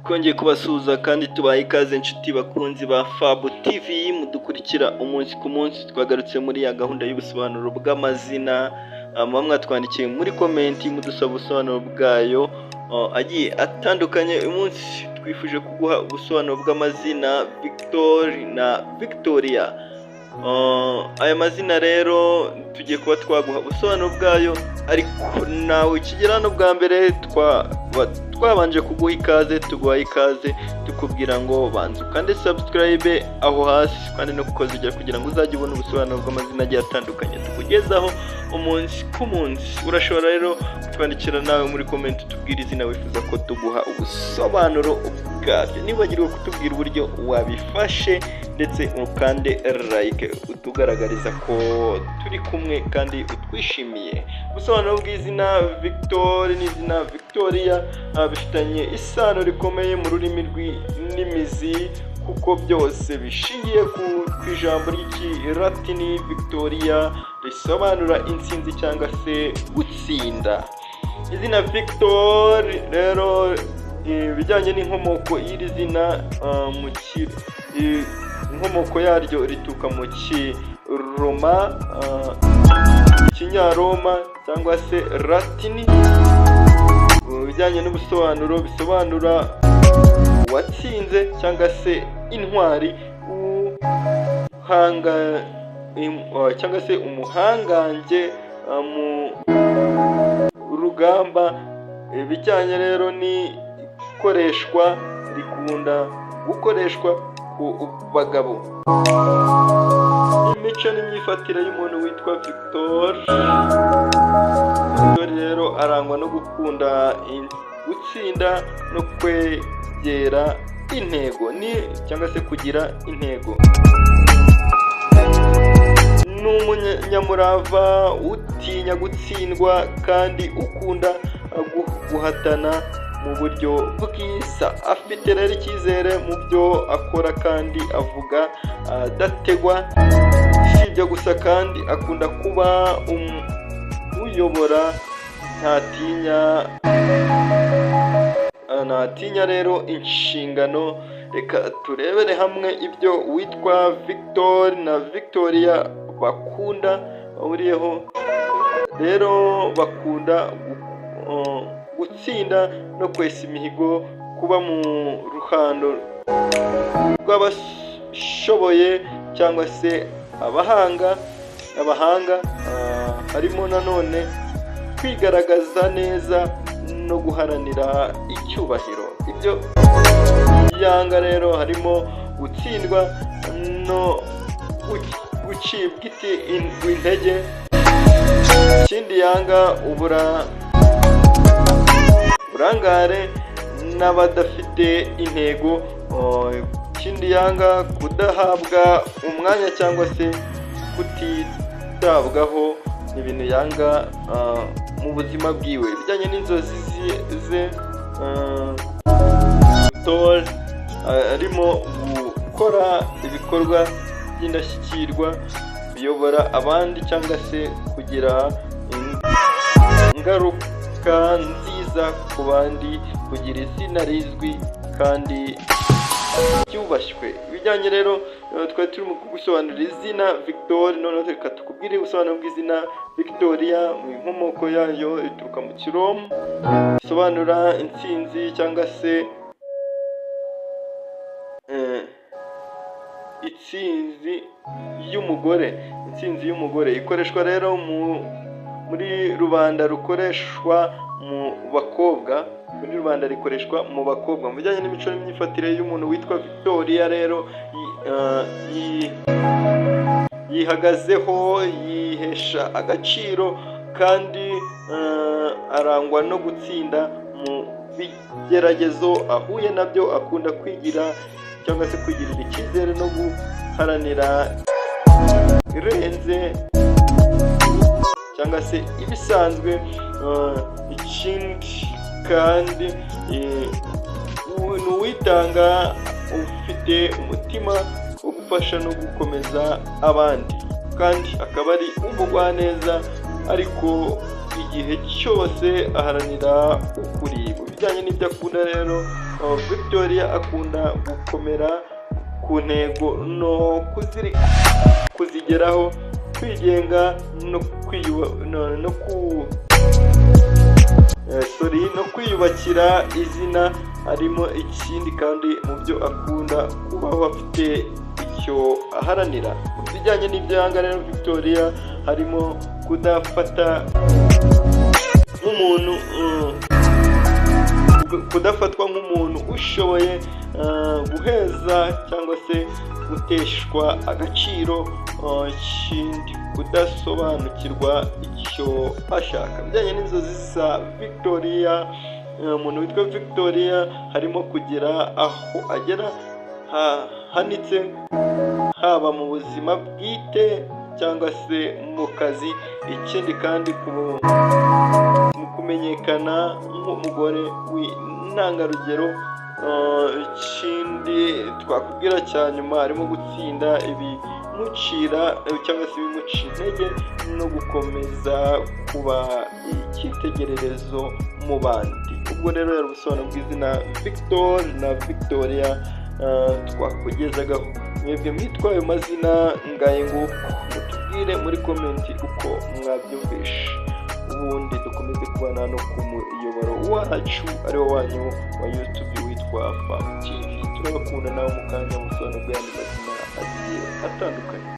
Twongeye kubasuhuza kandi tubaha ikaze, inshuti bakunzi ba Fabu TV mudukurikira umunsi ku munsi. Twagarutse muri ya gahunda y'ubusobanuro bw'amazina muba mwatwandikiye muri comment mudusaba ubusobanuro bwayo agiye atandukanye. Uyu munsi twifuje kuguha ubusobanuro bw'amazina Victor na Victoria. Aya mazina rero tugiye kuba twaguha ubusobanuro bwayo, ariko nawe ukigera hano bwa mbere twaba twabanje kuguha ikaze, tuguha ikaze tukubwira ngo banza ukande subscribe aho hasi kandi no kukozigera kugira ngo uzajye ubona ubusobanuro bw'amazina agiye atandukanye tukugezaho umunsi ku munsi. Urashobora rero kutwandikira nawe muri comment utubwira izina wifuza ko tuguha ubusobanuro bwabyo. Ntiwibagirwe kutubwira uburyo wabifashe ndetse ukande like utugaragariza ko turi kumwe kandi utwishimiye. Ubusobanuro bw'izina Victor n'izina Victoria bifitanye isano rikomeye mu rurimi rw'inimizi, kuko byose bishingiye ku ijambo ry'ikilatini victoria risobanura intsinzi cyangwa se gutsinda. Izina Victor rero, ibijyanye n'inkomoko y'iri zina, inkomoko yaryo rituruka mu Kiroma, Ikinyaroma cyangwa se Latini. Mu bijyanye n'ubusobanuro, bisobanura uwatsinze cyangwa se intwari, uhanga cyangwa se umuhangange mu rugamba. Ibijyanye rero n'ikoreshwa, rikunda gukoreshwa ku bagabo. Imico n'imyifatire y'umuntu witwa Victor. Victor rero arangwa no gukunda gutsinda no kwegera intego ni cyangwa se kugira intego. Ni umunyamurava, utinya gutsindwa kandi ukunda guhatana mu buryo bwiza. Afite rero icyizere mu byo akora kandi avuga adategwa. Si ibyo gusa kandi, akunda kuba uyobora, ntatinya rero inshingano. Reka turebere hamwe ibyo witwa Victor na Victoria bakunda bahuriyeho. Rero bakunda gutsinda no kwesa imihigo, kuba mu ruhando rw'abashoboye cyangwa se abahanga. Harimo nanone kwigaragaza neza no guharanira icyubahiro. Ibyo yanga rero harimo gutsindwa no gucibwa intege. Ikindi yanga, uburangare n'abadafite intego. Ikindi yanga, kudahabwa umwanya cyangwa se kutitabwaho, ni ibintu yanga mu buzima bwiwe. Ibijyanye n'inzozi ze, Victor arimo gukora ibikorwa by'indashyikirwa, kuyobora abandi cyangwa se kugira ingaruka nziza ku bandi, kugira izina rizwi kandi ryubashywe. Ibijyanye rero, twari turimo kugusobanurira izina Victor, noneho reka tukubwire ubusobanuro bw'izina Victoria. Mu inkomoko yayo ituruka mu Kiroma, bisobanura intsinzi cyangwa se intsinzi y'umugore. Intsinzi y'umugore ikoreshwa rero muri rubanda, rukoreshwa mu bakobwa, muri rubanda rikoreshwa mu bakobwa. Mu bijyanye n'imico n'imyifatire y'umuntu witwa Victoria rero, yihagazeho, yihesha agaciro kandi arangwa no gutsinda mu bigeragezo ahuye nabyo. Akunda kwigira cyangwa se kwigirira icyizere no guharanira irenze cyangwa se ibisanzwe. Ikindi kandi, ni uwitanga, ufite umutima wo gufasha no gukomeza abandi, kandi akaba ari umugwaneza ariko igihe cyose aharanira ukuri. Mu bijyanye n'ibyo akunda rero, Victoria akunda gukomera ku ntego no kuzigeraho, kwigenga no kwiyuba- no, no ku sorry, no kwiyubakira izina. Harimo ikindi kandi mu byo akunda, kubaho afite icyo aharanira. Mu bijyanye n'ibyo yanga rero Victoria, harimo kudafata nk'umuntu kudafatwa nk'umuntu ushoboye, guheza cyangwa se guteshwa agaciro, ikindi kudasobanukirwa icyo ashaka. Bijyanye n'inzozi za Victoria, umuntu witwa Victoria, harimo kugera aho agera hanitse, haba mu buzima bwite cyangwa se mu kazi. Ikindi kandi mu kumenyekana nk'umugore w'intangarugero. Ikindi twakubwira cya nyuma, harimo gutsinda ibimucira cyangwa se ibimuca intege no gukomeza kuba icyitegererezo mu bandi. Ubwo rero yari ubusobanuro bw'izina Victor na Victoria twakugezagaho. Mwebwe mwitwa ayo mazina, ngaye nguko, mutubwire muri comment uko mwabyumvishe, ubundi dukomeze kubana no ku muyoboro wacu ariwo wanyu wa YouTube witwa Fab TV. Turabakunda. Nawe mu kanya mu busobanuro bw'ayandi mazina agiye atandukanye.